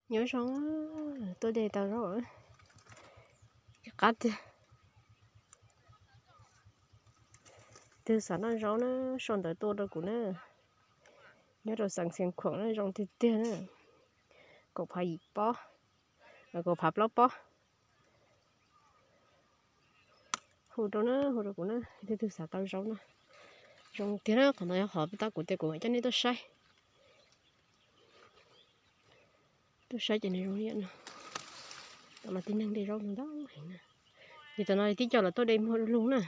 Nyob zoo, tuaj de tau zaub. Qab tiag. Twg xav noj zaub na, sau ntawv tuaj rau kuv na. Nyob rau xeev Xiav Khuam na, zoo tiag tiag na. Kaum phav yim pob, kaum phav plaub pob. Hu rau na, hu rau kuv na, leej twg xav tau zaub na. Zoo tiag na, qhov no yog qhov tab kuv tias kuv mam coj nej tuaj saib. Tuaj saib ces nws zoo li no. Tam no tib neeg de zaub ntau heev na. Ces tam no tib co lawv tuaj de muag du lug na.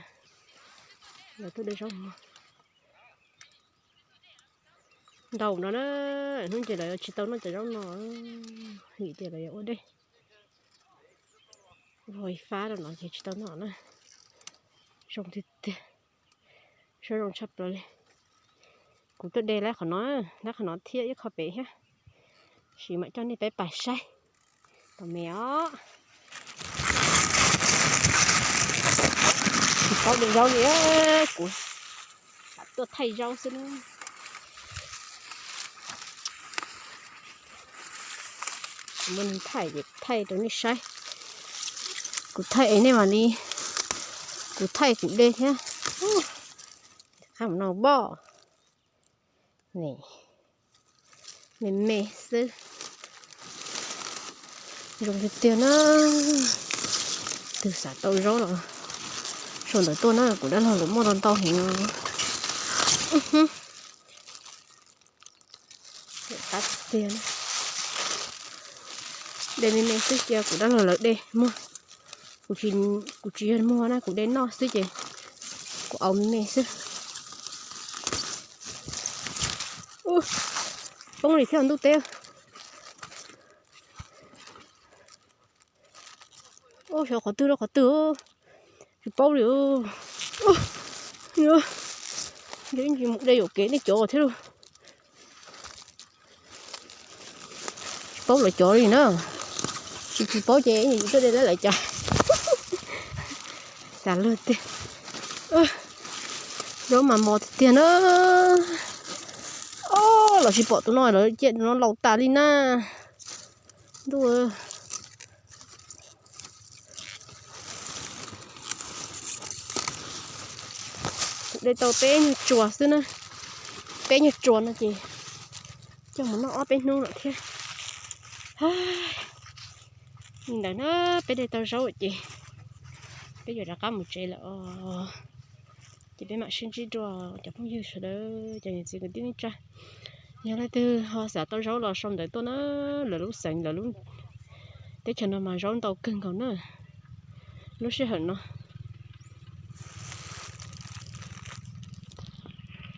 Lawv tuaj de zaub muag ntau no na. Hnub ces lawv yuav tsis tau noj cov zaub no, vim tias lawv yuav ua dej. Ua fab rau no ces tsis tau noj na. Zoo tiag tiag, zoo tshaj plaws li. Kuv tuaj de lawv qhov no, lawv qhov no thiab ib qho pem thiab. Sim mam coj nej peb pais saib tom me os. Tsis paub de zaub li, kuv tuaj thaij zaub xwb na. Kuv muaj neeg thaij ces thaij rau nej saib. Kuv thaij es nej mam li, kuv thaij kuv de thiab. Qab mus no boj. Me me xwb. Zoo tiag tiag na. Twg xav tau zaub los sau ntawv tuaj na, kuv dab laug lawv muaj tau ntau heev no. Qab tiag. De me me xwb, cia kuv dab laug lawv de muag. Kuv tsis yog muag na, kuv de noj xwb ces kuv au me me xwb. Poob li thiab ntuj teb. Ub, xyov qhov twg rau qhov twg, tsis paub li. Ntshe mus de yuam kev nej cov thiab lauj. Tsis paub lawv cov li na. Tsis, tsis paub ces yus tuaj de lawv cov. Xav luag tiag. Zaub mas mos tiag tiag na. Ob, los tsis pom tus no lawm, cia tus no laus tas li na. Ntuj, kuv de tau peb nyuag tsuas xwb na. Peb nyuag tsuas no ces coj mus noj ob peb hnub lawm thiab. Li ntawd na, peb de tau zaub ces peb yuav rov qab mus tsev lawm os. Ces peb mam sib ntsib dua cov phooj ywg sawv daws, cov niam txiv kwv tij neej tsa. Yog leej twg ho xav tau zaub los sau ntawv tuaj na, lawv lub xeev lawv lub teb chaws no mas zaub ntau kawg nkaus na. Lub sij hawm no